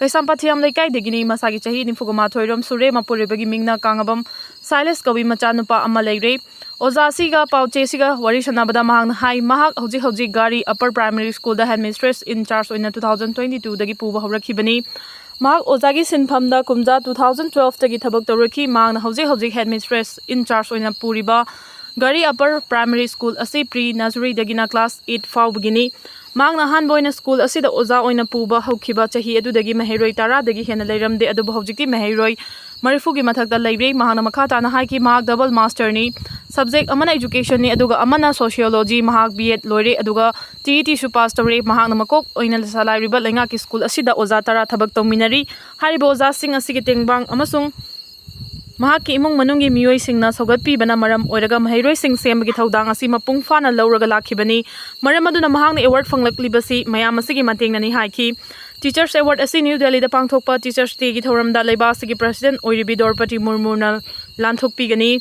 ꯀꯩꯁꯥꯝꯄꯥꯠ ꯊꯤꯌꯥꯝ ꯂꯩꯀꯥꯏꯗꯒꯤꯅꯤ꯫ ꯃꯁꯥꯒꯤ ꯆꯍꯤ ꯅꯤꯐꯨꯒ ꯃꯥꯊꯣꯏ ꯔꯣꯝ ꯁꯨꯔꯦ꯫ ꯃꯄꯨꯔꯣꯏꯕꯒꯤ ꯃꯤꯡꯅ ꯀꯥꯡꯉꯕꯝ ꯁꯥꯏꯂꯁ ꯀꯧꯏ꯫ ꯃꯆꯥꯅꯨꯄꯥ ꯑꯃ ꯂꯩꯔꯦ꯫ ꯑꯣꯖꯥ ꯑꯁꯤꯒ ꯄꯥꯎꯆꯦ ꯑꯁꯤꯒ ꯋꯥꯔꯤ ꯁꯥꯟꯅꯕꯗ ꯃꯍꯥꯛꯅ ꯍꯥꯏ, ꯃꯍꯥꯛ ꯍꯧꯖꯤꯛ ꯍꯧꯖꯤꯛ ꯒꯥꯔꯤ ꯑꯄꯔ ꯄ꯭ꯔꯥꯏꯃꯔꯤ ꯁ꯭ꯀꯨꯜꯗ ꯍꯦꯗ ꯃꯤꯁꯇ꯭ꯔꯦꯁ ꯏꯟ ꯆꯥꯔꯖ ꯑꯣꯏꯅ two thousand twenty two ꯗꯒꯤ ꯄꯨꯕ ꯍꯧꯔꯛꯈꯤꯕꯅꯤ꯫ ꯃꯍꯥꯛ ꯑꯣꯖꯥꯒꯤ ꯁꯤꯟꯐꯝꯗ ꯀꯨꯝꯖꯥ two thousand twelve ꯇꯒꯤ ꯊꯕꯛ ꯇꯧꯔꯛꯈꯤ꯫ ꯃꯍꯥꯛꯅ ꯍꯧꯖꯤꯛ ꯍꯧꯖꯤꯛ ꯍꯦꯗ ꯃꯤꯁꯇ꯭ꯔꯦꯁ ꯏꯟ ꯆꯥꯔꯖ ꯑꯣꯏꯅ ꯄꯨꯔꯤꯕ ꯒꯥꯔꯤ ꯑꯄꯔ ꯄ꯭ꯔꯥꯏꯃꯔꯤ ꯁ꯭ꯀꯨꯜ ꯑꯁꯤ ꯄ꯭ꯔꯤ ꯅꯔꯁꯔꯤꯗꯒꯤꯅ ꯀ꯭ꯂꯥꯁ ꯑꯩꯠ ꯐꯥꯎꯕꯒꯤꯅꯤ꯫ ꯃꯍꯥꯛꯅ ꯑꯍꯥꯟꯕ ꯑꯣꯏꯅ ꯁ꯭ꯀꯨꯜ ꯑꯁꯤꯗ ꯑꯣꯖꯥ ꯑꯣꯏꯅ ꯄꯨꯕ ꯍꯧꯈꯤꯕ ꯆꯍꯤ ꯑꯗꯨꯗꯒꯤ ꯃꯍꯩꯔꯣꯏ ꯇꯔꯥꯗꯒꯤ ꯍꯦꯟꯅ ꯂꯩꯔꯝꯗꯦ, ꯑꯗꯨꯕꯨ ꯍꯧꯖꯤꯛꯇꯤ ꯃꯍꯩꯔꯣꯏ ꯃꯔꯤꯐꯨꯒꯤ ꯃꯊꯛꯇ ꯂꯩꯔꯦ꯫ ꯃꯍꯥꯛꯅ ꯃꯈꯥ ꯇꯥꯅ ꯍꯥꯏꯈꯤ, ꯃꯍꯥꯛ ꯗꯕꯜ ꯃꯥꯁꯇꯔꯅꯤ, ꯁꯕꯖꯦꯛ ꯑꯃꯅ ꯏꯖꯨꯀꯦꯁꯟꯅꯤ ꯑꯗꯨꯒ ꯑꯃꯅ ꯁꯣꯁꯤꯌꯣꯂꯣꯖꯤ꯫ ꯃꯍꯥꯛ ꯕꯤ ꯑꯦꯗ ꯂꯣꯏꯔꯦ ꯑꯗꯨꯒ ꯇꯤ ꯏ ꯇꯤꯁꯨ ꯄꯥꯁ ꯇꯧꯔꯦ꯫ ꯃꯍꯥꯛꯅ ꯃꯀꯣꯛ ꯑꯣꯏꯅ ꯆꯂꯥꯏꯔꯤꯕ ꯂꯩꯉꯥꯛꯀꯤ ꯁ꯭ꯀꯨꯜ ꯑꯁꯤꯗ ꯑꯣꯖꯥ ꯇꯔꯥ ꯊꯕꯛ ꯇꯧꯃꯤꯟꯅꯔꯤ꯫ ꯍꯥꯏꯔꯤꯕ ꯑꯣꯖꯥꯁꯤꯡ ꯑꯁꯤꯒꯤ ꯇꯦꯡꯕꯥꯡ ꯑꯃꯁꯨꯡ ꯃꯍꯥꯛꯀꯤ ꯏꯃꯨꯡ ꯃꯅꯨꯡꯒꯤ ꯃꯤꯑꯣꯏꯁꯤꯡꯅ ꯁꯧꯒꯠꯄꯤꯕꯅ ꯃꯔꯝ ꯑꯣꯏꯔꯒ ꯃꯍꯩꯔꯣꯏꯁꯤꯡ ꯁꯦꯝꯕꯒꯤ ꯊꯧꯗꯥꯡ ꯑꯁꯤ ꯃꯄꯨꯡ ꯐꯥꯅ ꯂꯧꯔꯒ ꯂꯥꯛꯈꯤꯕꯅꯤ꯫ ꯃꯔꯝ ꯑꯗꯨꯅ ꯃꯍꯥꯛꯅ ꯑꯦꯋꯥꯔꯗ ꯐꯪꯂꯛꯂꯤꯕꯁꯤ ꯃꯌꯥꯝ ꯑꯁꯤꯒꯤ ꯃꯇꯦꯡꯅꯅꯤ ꯍꯥꯏꯈꯤ꯫ ꯇꯤꯆꯔꯁ ꯑꯦꯋꯥꯔꯗ ꯑꯁꯤ ꯅ꯭ꯌꯨ ꯗꯦꯜꯂꯤꯗ ꯄꯥꯡꯊꯣꯛꯄ ꯇꯤꯆꯔꯁ ꯗꯦꯒꯤ ꯊꯧꯔꯝꯗ ꯂꯩꯕꯥꯛ ꯑꯁꯤꯒꯤ ꯄ꯭ꯔꯁꯤꯗꯦꯟꯠ ꯑꯣꯏꯔꯤꯕꯤ ꯗ꯭ꯔꯧꯄꯗꯤ ꯃꯨꯔꯃꯨꯅ ꯂꯥꯟꯊꯣꯛꯄꯤꯒꯅꯤ꯫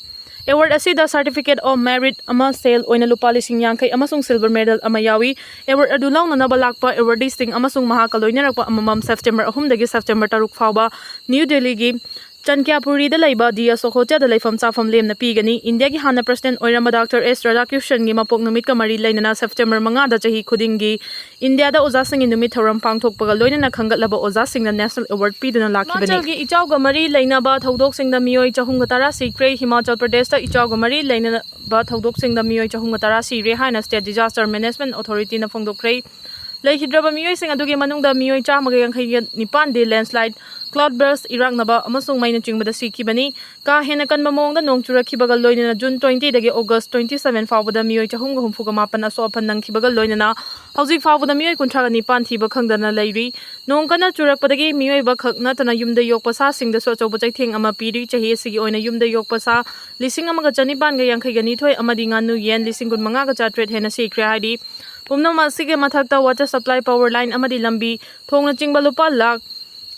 ꯑꯦꯋꯥꯔꯗ ꯑꯁꯤꯗ ꯁꯥꯔꯇꯤꯐꯤꯀꯦꯠ ꯑꯣꯐ ꯃꯦꯔꯤꯠ ꯑꯃ ꯁꯦꯜ ꯑꯣꯏꯅ ꯂꯨꯄꯥ ꯂꯤꯁꯤꯡ ꯌꯥꯡꯈꯩ ꯑꯃꯁꯨꯡ ꯁꯤꯜꯚꯔ ꯃꯦꯗꯜ ꯑꯃ ꯌꯥꯎꯏ꯫ ꯑꯦꯋꯥꯔꯗ ꯑꯗꯨ ꯂꯧꯅꯅꯕ ꯂꯥꯛꯄ ꯑꯦꯋꯥꯔꯗꯤꯁꯤꯡ ꯑꯃꯁꯨꯡ ꯃꯍꯥꯛꯀ ꯂꯣꯏꯅꯔꯛꯄ ꯑꯃꯃꯝ ꯁꯦꯞꯇꯦꯝꯕꯔ ꯑꯍꯨꯝꯗꯒꯤ ꯁꯦꯞꯇꯦꯝꯕꯔ ꯇꯔꯨꯛ ꯐꯥꯎꯕ ꯅ꯭ꯌꯨ ꯗꯦꯜꯂꯤꯒꯤ ꯆꯟꯀ꯭ꯌꯥꯄꯨꯔꯤꯗ ꯂꯩꯕ ꯗꯤ ꯑꯁꯣꯛ ꯍꯣꯇꯦꯜꯗ ꯂꯩꯐꯝ ꯆꯥꯐꯝ ꯂꯦꯝꯅ ꯄꯤꯒꯅꯤ꯫ ꯏꯟꯗꯤꯌꯥꯒꯤ ꯍꯥꯟꯅ ꯄ꯭ꯔꯁꯤꯗꯦꯟꯠ ꯑꯣꯏꯔꯝꯕ ꯗꯥꯛꯇꯔ ꯑꯦꯁ ꯔꯥꯙꯥꯀ꯭ꯔꯤꯁꯟꯒꯤ ꯃꯄꯣꯛ ꯅꯨꯃꯤꯠꯀ ꯃꯔꯤ ꯂꯩꯅꯅ ꯁꯦꯞꯇꯦꯝꯕꯔ ꯃꯉꯥꯗ ꯆꯍꯤ ꯈꯨꯗꯤꯡꯒꯤ ꯏꯟꯗꯤꯌꯥꯗ ꯑꯣꯖꯥꯁꯤꯡꯒꯤ ꯅꯨꯃꯤꯠ ꯊꯧꯔꯝ ꯄꯥꯡꯊꯣꯛꯄꯒ ꯂꯣꯏꯅꯅ ꯈꯟꯒꯠꯂꯕ ꯑꯣꯖꯥꯁꯤꯡꯅ ꯅꯦꯁꯅꯦꯜ ꯑꯦꯋꯥꯔꯗ ꯄꯤꯗꯨꯅ ꯂꯥꯛꯈꯤꯕꯅꯤ꯫ ꯍꯤꯃꯥꯆꯜꯒꯤ ꯏꯆꯥꯎꯒ ꯃꯔꯤ ꯂꯩꯅꯕ ꯊꯧꯗꯣꯛꯁꯤꯡꯗ ꯃꯤꯑꯣꯏ ꯆꯍꯨꯝꯒ ꯇꯔꯥ ꯁꯤꯈ꯭ꯔꯦ꯫ ꯍꯤꯃꯥꯆꯜ ꯄ꯭ꯔꯗꯦꯁꯇ ꯏꯆꯥꯎꯒ ꯃꯔꯤ ꯂꯩꯅꯕ ꯊꯧꯗꯣꯛꯁꯤꯡꯗ ꯃꯤꯑꯣꯏ ꯆꯍꯨꯝꯒ ꯇꯔꯥ ꯁꯤꯔꯦ ꯍꯥꯏꯅ ꯁ꯭ꯇꯦꯠ ꯗꯤꯖꯥꯁꯇꯔ ꯃꯦꯅꯦꯖꯃꯦꯟꯠ ꯑꯣꯊꯣꯔꯤꯇꯤꯅ ꯐꯣꯡꯗꯣꯛꯈ꯭ꯔꯦ꯫ ꯂꯩꯈꯤꯗ꯭ꯔꯕ ꯃꯤꯑꯣꯏꯁꯤꯡ ꯑꯗꯨꯒꯤ ꯃꯅꯨꯡꯗ ꯃꯤꯑꯣꯏ ꯆꯥꯝꯃꯒ ꯌꯥꯡꯈꯩꯒ ꯅꯤꯄꯥꯟꯗꯤ landslide, cloudburst, ꯏꯔꯥꯛꯅꯕ ꯑꯃꯁꯨꯡ ꯃꯩꯅ ꯆꯤꯡꯕꯗ ꯁꯤꯈꯤꯕꯅꯤ꯫ ꯀꯥ ꯍꯦꯟꯅ ꯀꯟꯕ ꯃꯑꯣꯡꯗ ꯅꯣꯡ ꯆꯨꯔꯛꯈꯤꯕꯒ ꯂꯣꯏꯅꯅ June twenty ꯗꯒꯤ August twenty seven ꯐꯥꯎꯕꯗ ꯃꯤꯑꯣꯏ ꯆꯍꯨꯝꯒ ꯍꯨꯝꯐꯨꯒ ꯃꯥꯄꯟ ꯑꯁꯣꯛ ꯑꯄꯟ ꯅꯪꯈꯤꯕꯒ ꯂꯣꯏꯅꯅ ꯍꯧꯖꯤꯛ ꯐꯥꯎꯕꯗ ꯃꯤꯑꯣꯏ ꯀꯨꯟꯊ꯭ꯔꯥꯒ ꯅꯤꯄꯥꯟ ꯊꯤꯕ ꯈꯪꯗꯅ ꯂꯩꯔꯤ꯫ ꯅꯣꯡ ꯀꯟꯅ ꯆꯨꯔꯛꯄꯗꯒꯤ ꯃꯤꯑꯣꯏꯕ ꯈꯛ ꯅꯠꯇꯅ ꯌꯨꯝꯗ ꯌꯣꯛꯄ ꯁꯥꯁꯤꯡꯗꯁꯨ ꯑꯆꯧꯕ ꯆꯩꯊꯦꯡ ꯑꯃ ꯄꯤꯔꯤ꯫ ꯆꯍꯤ ꯑꯁꯤꯒꯤ ꯑꯣꯏꯅ ꯌꯨꯝꯗ ꯌꯣꯛꯄ ꯁꯥ ꯂꯤꯁꯤꯡ ꯑꯃꯒ ꯆꯅꯤꯄꯥꯟꯒ ꯌꯥꯡꯈꯩꯒ ꯅꯤꯊꯣꯏ ꯑꯃꯗꯤ ꯉꯥꯅꯨ ꯌꯦꯟ ꯂꯤꯁꯤꯡ ꯀꯨꯟꯃꯉꯥꯒ ꯆꯥꯇ꯭ꯔꯦꯠ ꯍꯦꯟꯅ ꯁꯤꯈ꯭ꯔꯦ ꯍꯥꯏꯔꯤ꯫ ꯄꯨꯝꯅꯃꯛ ꯑꯁꯤꯒꯤ ꯃꯊꯛꯇ water supply, power line ꯑꯃꯗꯤ ꯂꯝꯕꯤ, ꯊꯣꯡꯅꯆꯤꯡꯕ ꯂꯨꯄꯥ ꯂꯥꯈ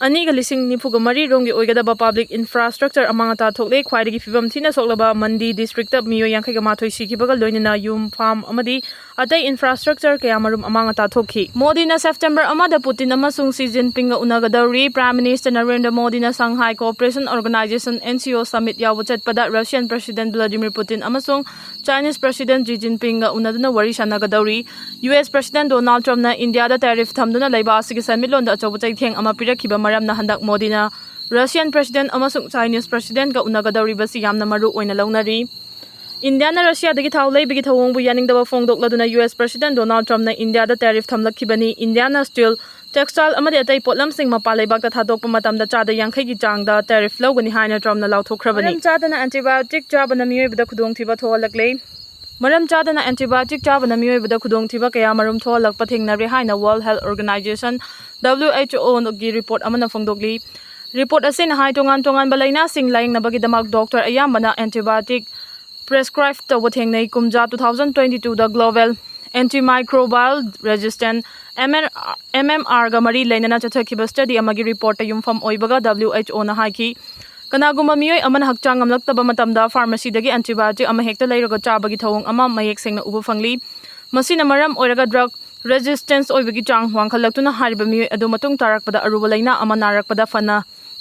ꯑꯅꯤꯒ ꯂꯤꯁꯤꯡ ꯅꯤꯐꯨꯒ ꯃꯔꯤ ꯔꯣꯝꯒꯤ ꯑꯣꯏꯒꯗꯕ public infrastructure ꯑꯃꯥꯡ ꯑꯇꯥ ꯊꯣꯛꯂꯦ꯫ ꯈ꯭ꯋꯥꯏꯗꯒꯤ ꯐꯤꯕꯝ ꯊꯤꯅ ꯁꯣꯛꯂꯕ ꯃꯟꯗꯤ district ꯃꯤꯑꯣꯏ ꯌꯥꯡꯈꯩꯒ ꯃꯥꯊꯣꯏ ꯁꯤꯈꯤꯕꯒ ꯂꯣꯏꯅꯅ ꯌꯨꯝ, farm ꯑꯃꯗꯤ ꯑꯇꯩ infrastructure ꯀꯌꯥ ꯃꯔꯨꯝ ꯑꯃꯥꯡ ꯑꯇꯥ ꯊꯣꯛꯈꯤ꯫ ꯃꯣꯗꯤꯅ September ꯑꯃꯗ ꯄꯨꯇꯤꯟ ꯑꯃꯁꯨꯡ ꯁꯤ ꯖꯤꯟꯄꯤꯡꯒ ꯎꯅꯒꯗꯧꯔꯤ꯫ Prime Minister ꯅꯔꯦꯟꯗ꯭ꯔ ꯃꯣꯗꯤꯅ Shanghai Cooperation Organization, N C O, summit ꯌꯥꯎꯕ ꯆꯠꯄꯗ Russian President Vladimir Putin ꯑꯃꯁꯨꯡ Chinese President Xi Jinpingꯒ ꯎꯅꯗꯨꯅ ꯋꯥꯔꯤ ꯁꯥꯟꯅꯒꯗꯧꯔꯤ꯫ U S President Donald Trumpꯅ ꯏꯟꯗꯤꯌꯥꯗ tariff ꯊꯝꯗꯨꯅ ꯂꯩꯕꯥꯛ ꯑꯁꯤꯒꯤ ꯁꯦꯟꯃꯤꯠꯂꯣꯟꯗ ꯑꯆꯧꯕ ꯆꯩꯊꯦꯡ ꯑꯃ ꯄꯤꯔꯛꯈꯤꯕ ꯃꯔꯝꯅ ꯍꯟꯗꯛ ꯃꯣꯗꯤꯅ Russian President ꯑꯃꯁꯨꯡ Chinese Presidentꯀ ꯎꯅꯒꯗꯧꯔꯤꯕꯁꯤ ꯌꯥꯝꯅ ꯃꯔꯨ ꯑꯣꯏꯅ ꯂꯧꯅꯔꯤ꯫ ꯏꯟꯗꯤꯌꯥꯅ ꯔꯁꯤꯌꯥꯗꯒꯤ ꯊꯥꯎ ꯂꯩꯕꯒꯤ ꯊꯧꯑꯣꯡꯕꯨ ꯌꯥꯅꯤꯡꯗꯕ ꯐꯣꯡꯗꯣꯛꯂꯗꯨꯅ U S President Donald Trumpꯅ ꯏꯟꯗꯤꯌꯥꯗ tariff ꯊꯝꯂꯛꯈꯤꯕꯅꯤ꯫ ꯏꯟꯗꯤꯌꯥꯅ steel, textile ꯑꯃꯗꯤ ꯑꯇꯩ ꯄꯣꯠꯂꯝꯁꯤꯡ ꯃꯄꯥꯟ ꯂꯩꯕꯥꯛꯇ ꯊꯥꯗꯣꯛꯄ ꯃꯇꯝꯗ ꯆꯥꯗ ꯌꯥꯡꯈꯩꯒꯤ ꯆꯥꯡꯗ tariff ꯂꯧꯒꯅꯤ ꯍꯥꯏꯅ Trumpꯅ ꯂꯥꯎꯊꯣꯛꯈ꯭ꯔꯕꯅꯤ꯫ ꯃꯔꯝ ꯆꯥꯗꯅ antibiotic ꯆꯥꯕꯅ ꯃꯤꯑꯣꯏꯕꯗ ꯈꯨꯗꯣꯡꯊꯤꯕ ꯊꯣꯛꯍꯜꯂꯛꯂꯦ꯫ ꯃꯔꯝ ꯆꯥꯗꯅ antibiotic ꯆꯥꯕꯅ ꯃꯤꯑꯣꯏꯕꯗ ꯈꯨꯗꯣꯡꯊꯤꯕ ꯀꯌꯥ ꯃꯔꯨꯝ ꯊꯣꯛꯍꯜꯂꯛꯄ ꯊꯦꯡꯅꯔꯦ ꯍꯥꯏꯅ World Health Organization, W H Oꯒꯤ report ꯑꯃꯅ ꯐꯣꯡꯗꯣꯛꯂꯤ꯫ Report ꯑꯁꯤꯅ ꯍꯥꯏ, ꯇꯣꯉꯥꯟ ꯇꯣꯉꯥꯟꯕ ꯂꯥꯏꯅꯥꯁꯤꯡ ꯂꯥꯌꯦꯡꯅꯕꯒꯤꯗꯃꯛ doctor ꯑꯌꯥꯝꯕꯅ antibiotic prescribe ꯇꯧꯕ ꯊꯦꯡꯅꯩ꯫ ꯀꯨꯝꯖꯥ two thousand twenty twoꯗ global antimicrobial resistant, M M R, M M Rꯒ ꯃꯔꯤ ꯂꯩꯅꯅ ꯆꯠꯊꯈꯤꯕ study ꯑꯃꯒꯤ reportꯇ ꯌꯨꯝꯐꯝ ꯑꯣꯏꯕꯒ W H Oꯅ ꯍꯥꯏꯈꯤ, ꯀꯅꯥꯒꯨꯝꯕ ꯃꯤꯑꯣꯏ ꯑꯃꯅ ꯍꯛꯆꯥꯡ ꯉꯝꯂꯛꯇꯕ ꯃꯇꯝꯗ pharmacyꯗꯒꯤ antibiotic ꯑꯃ ꯍꯦꯛꯇ ꯂꯩꯔꯒ ꯆꯥꯕꯒꯤ ꯊꯧꯑꯣꯡ ꯑꯃ ꯃꯌꯦꯛ ꯁꯦꯡꯅ ꯎꯕ ꯐꯪꯂꯤ꯫ ꯃꯁꯤꯅ ꯃꯔꯝ ꯑꯣꯏꯔꯒ drug resistance ꯑꯣꯏꯕꯒꯤ ꯆꯥꯡ ꯋꯥꯡꯈꯠꯂꯛꯇꯨꯅ ꯍꯥꯏꯔꯤꯕ ꯃꯤꯑꯣꯏ ꯑꯗꯨ ꯃꯇꯨꯡ ꯇꯥꯔꯛꯄꯗ ꯑꯔꯨꯕ ꯂꯥꯏꯅꯥ ꯑꯃ ꯅꯥꯔꯛꯄꯗ ꯐꯅ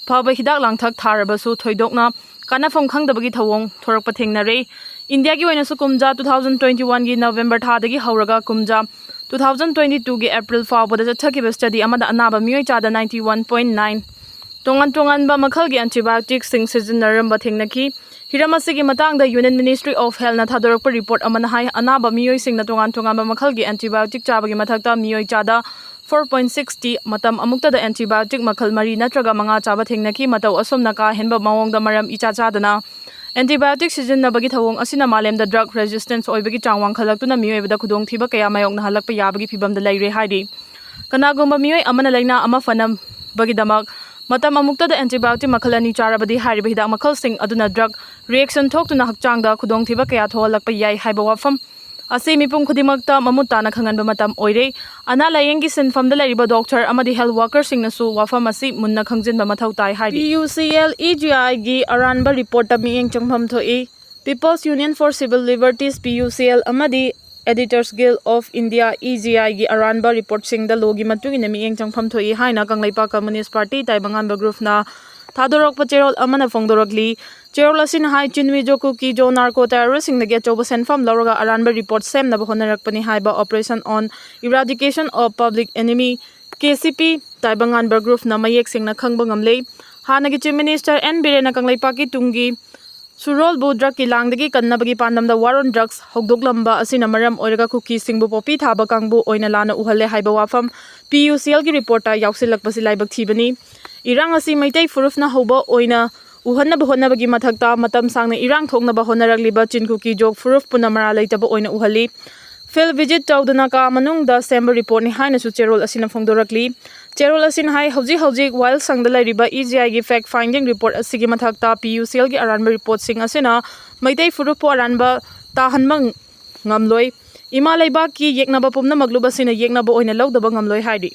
ꯐꯕ ꯍꯤꯗꯥꯛ ꯂꯥꯡꯊꯛ ꯊꯥꯔꯕꯁꯨ ꯊꯣꯏꯗꯣꯛꯅ ꯀꯥꯟꯅꯐꯝ ꯈꯪꯗꯕꯒꯤ ꯊꯧꯑꯣꯡ ꯊꯣꯔꯛꯄ ꯊꯦꯡꯅꯔꯦ꯫ ꯏꯟꯗꯤꯌꯥꯒꯤ ꯑꯣꯏꯅꯁꯨ ꯀꯨꯝꯖꯥ two thousand twenty oneꯒꯤ November ꯊꯥꯗꯒꯤ ꯍꯧꯔꯒ ꯀꯨꯝꯖꯥ two thousand twenty twoꯒꯤ April ꯐꯥꯎꯕꯗ ꯆꯠꯊꯈꯤꯕ study ꯑꯃꯗ ꯑꯅꯥꯕ ꯃꯤꯑꯣꯏ ꯆꯥꯗ ninety one point nine ꯇꯣꯉꯥꯟ ꯇꯣꯉꯥꯟꯕ ꯃꯈꯜꯒꯤ antibioticꯁꯤꯡ ꯁꯤꯖꯤꯟꯅꯔꯝꯕ ꯊꯦꯡꯅꯈꯤ꯫ ꯍꯤꯔꯝ ꯑꯁꯤꯒꯤ ꯃꯇꯥꯡꯗ Union Ministry of Healthꯅ ꯊꯥꯗꯣꯔꯛꯄ report ꯑꯃꯅ ꯍꯥꯏ, ꯑꯅꯥꯕ ꯃꯤꯑꯣꯏꯁꯤꯡꯅ ꯇꯣꯉꯥꯟ ꯇꯣꯉꯥꯟꯕ ꯃꯈꯜꯒꯤ antibiotic ꯆꯥꯕꯒꯤ ꯃꯊꯛꯇ ꯃꯤꯑꯣꯏ ꯆꯥꯗ four point sixty ꯃꯇꯝ ꯑꯃꯨꯛꯇꯗ antibiotic ꯃꯈꯜ ꯃꯔꯤ ꯅꯠꯇ꯭ꯔꯒ ꯃꯉꯥ ꯆꯥꯕ ꯊꯦꯡꯅꯈꯤ꯫ ꯃꯇꯧ ꯑꯁꯨꯝꯅ ꯀꯥ ꯍꯦꯟꯕ ꯃꯑꯣꯡꯗ ꯃꯔꯝ ꯏꯆꯥ ꯆꯥꯗꯅ antibiotic ꯁꯤꯖꯤꯟꯅꯕꯒꯤ ꯊꯧꯑꯣꯡ ꯑꯁꯤꯅ ꯃꯥꯂꯦꯝꯗ drug resistance ꯑꯣꯏꯕꯒꯤ ꯆꯥꯡ ꯋꯥꯡꯈꯠꯂꯛꯇꯨꯅ ꯃꯤꯑꯣꯏꯕꯗ ꯈꯨꯗꯣꯡꯊꯤꯕ ꯀꯌꯥ ꯃꯥꯌꯣꯛꯅꯍꯜꯂꯛꯄ ꯌꯥꯕꯒꯤ ꯐꯤꯚꯝꯗ ꯂꯩꯔꯦ ꯍꯥꯏꯔꯤ꯫ ꯀꯅꯥꯒꯨꯝꯕ ꯃꯤꯑꯣꯏ ꯑꯃꯅ ꯂꯥꯏꯅꯥ ꯑꯃ ꯐꯅꯕꯒꯤꯗꯃꯛ ꯃꯇꯝ ꯑꯃꯨꯛꯇꯗ antibiotic ꯃꯈꯜ ꯑꯅꯤ ꯆꯥꯔꯕꯗꯤ ꯍꯥꯏꯔꯤꯕ ꯍꯤꯗꯥꯛ ꯃꯈꯜꯁꯤꯡ ꯑꯗꯨꯅ drug reaction ꯊꯣꯛꯇꯨꯅ ꯍꯛꯆꯥꯡꯗ ꯈꯨꯗꯣꯡꯊꯤꯕ ꯀꯌꯥ ꯊꯣꯛꯍꯜꯂꯛꯄ ꯌꯥꯏ ꯍꯥꯏꯕ ꯋꯥꯐꯝ ꯑꯁꯤ ꯃꯤꯄꯨꯝ ꯈꯨꯗꯤꯡꯃꯛꯇ ꯃꯃꯨꯠ ꯇꯥꯅ ꯈꯪꯍꯟꯕ ꯃꯇꯝ ꯑꯣꯏꯔꯦ꯫ ꯑꯅꯥ ꯂꯥꯌꯦꯡꯒꯤ ꯁꯤꯟꯐꯝꯗ ꯂꯩꯔꯤꯕ doctor ꯑꯃꯗꯤ health workerꯁꯤꯡꯅꯁꯨ ꯋꯥꯐꯝ ꯑꯁꯤ ꯃꯨꯟꯅ ꯈꯪꯖꯤꯟꯕ ꯃꯊꯧ ꯇꯥꯏ ꯍꯥꯏꯔꯤ꯫ PUCL EGIꯒꯤ ꯑꯔꯥꯟꯕ reportꯇ ꯃꯤꯠꯌꯦꯡ ꯆꯪꯐꯝ ꯊꯣꯛꯏ꯫ People's Union for Civil Liberties, PUCL, ꯑꯃꯗꯤ Editors Guild of India, EGIꯒꯤ ꯑꯔꯥꯟꯕ reportꯁꯤꯡꯗ lawꯒꯤ ꯃꯇꯨꯡ ꯏꯟꯅ ꯃꯤꯠꯌꯦꯡ ꯆꯪꯐꯝ ꯊꯣꯛꯏ ꯍꯥꯏꯅ ꯀꯪꯂꯩꯄꯥꯛ Communist Party ꯇꯥꯏꯕꯪꯉꯥꯟꯕ groupꯅ ꯊꯥꯗꯣꯔꯛꯄ ꯆꯦꯔꯣꯜ ꯑꯃꯅ ꯐꯣꯡꯗꯣꯔꯛꯂꯤ꯫ ꯆꯦꯔꯣꯜ ꯑꯁꯤꯅ ꯍꯥꯏ, ꯆꯤꯟꯃꯤꯖꯣ ꯀꯨꯀꯤꯖꯣ narco terroristꯁꯤꯡꯗꯒꯤ ꯑꯆꯧꯕ ꯁꯦꯟꯐꯝ ꯂꯧꯔꯒ ꯑꯔꯥꯟꯕ report ꯁꯦꯝꯅꯕ ꯍꯣꯠꯅꯔꯛꯄꯅꯤ ꯍꯥꯏꯕ Operation on Eradication of Public Enemy, KCP, ꯇꯥꯏꯕꯪꯉꯥꯟꯕ groupꯅ ꯃꯌꯦꯛ ꯁꯦꯡꯅ ꯈꯪꯕ ꯉꯝꯂꯦ꯫ ꯍꯥꯟꯅꯒꯤ Chief Minister N ꯕꯤꯔꯦꯟꯅ ꯀꯪꯂꯩꯄꯥꯛꯀꯤ ꯇꯨꯡꯒꯤ ꯁꯨꯔꯣꯜꯕꯨ drugꯀꯤ ꯂꯥꯡꯗꯒꯤ ꯀꯟꯅꯕꯒꯤ ꯄꯥꯟꯗꯝꯗ War on Drugs ꯍꯧꯗꯣꯛꯂꯝꯕ ꯑꯁꯤꯅ ꯃꯔꯝ ꯑꯣꯏꯔꯒ ꯀꯨꯀꯤꯁꯤꯡꯕꯨ ꯄꯣꯄꯤ ꯊꯥꯕ ꯀꯥꯡꯕꯨ ꯑꯣꯏꯅ ꯂꯥꯟꯅ ꯎꯍꯜꯂꯦ ꯍꯥꯏꯕ ꯋꯥꯐꯝ PUCLꯒꯤ reportꯇ ꯌꯥꯎꯁꯤꯜꯂꯛꯄꯁꯤ ꯂꯥꯏꯕꯛ ꯊꯤꯕꯅꯤ꯫ ꯏꯔꯥꯡ ꯑꯁꯤ ꯃꯩꯇꯩ ꯐꯨꯔꯨꯞꯅ ꯍꯧꯕ ꯑꯣꯏꯅ ꯎꯍꯟꯅꯕ ꯍꯣꯠꯅꯕꯒꯤ ꯃꯊꯛꯇ ꯃꯇꯝ ꯁꯥꯡꯅ ꯏꯔꯥꯡ ꯊꯣꯛꯅꯕ ꯍꯣꯠꯅꯔꯛꯂꯤꯕ ꯆꯤꯟ ꯀꯨꯀꯤ ꯖꯣ ꯐꯨꯔꯨꯞ ꯄꯨꯟꯅ ꯃꯔꯥ ꯂꯩꯇꯕ ꯑꯣꯏꯅ ꯎꯍꯜꯂꯤ꯫ Field visit ꯇꯧꯗꯨꯅ ꯀꯥ ꯃꯅꯨꯡꯗ ꯁꯦꯝꯕ reportꯅꯤ ꯍꯥꯏꯅꯁꯨ ꯆꯦꯔꯣꯜ ꯑꯁꯤꯅ ꯐꯣꯡꯗꯣꯔꯛꯂꯤ꯫ ꯆꯦꯔꯣꯜ ꯑꯁꯤꯅ ꯍꯥꯏ, ꯍꯧꯖꯤꯛ ꯍꯧꯖꯤꯛ ꯋꯥꯌꯦꯜꯁꯪꯗ ꯂꯩꯔꯤꯕ EGIꯒꯤ fact finding report ꯑꯁꯤꯒꯤ ꯃꯊꯛꯇ PUCLꯒꯤ ꯑꯔꯥꯟꯕ reportꯁꯤꯡ ꯑꯁꯤꯅ ꯃꯩꯇꯩ ꯐꯨꯔꯨꯞꯄꯨ ꯑꯔꯥꯟꯕ ꯇꯥꯍꯟꯕ ꯉꯝꯂꯣꯏ꯫ ꯏꯃꯥ ꯂꯩꯕꯥꯛꯀꯤ ꯌꯦꯛꯅꯕ ꯄꯨꯝꯅꯃꯛ ꯂꯨꯞ ꯑꯁꯤꯅ ꯌꯦꯛꯅꯕ ꯑꯣꯏꯅ ꯂꯧꯗꯕ ꯉꯝꯂꯣꯏ ꯍꯥꯏꯔꯤ꯫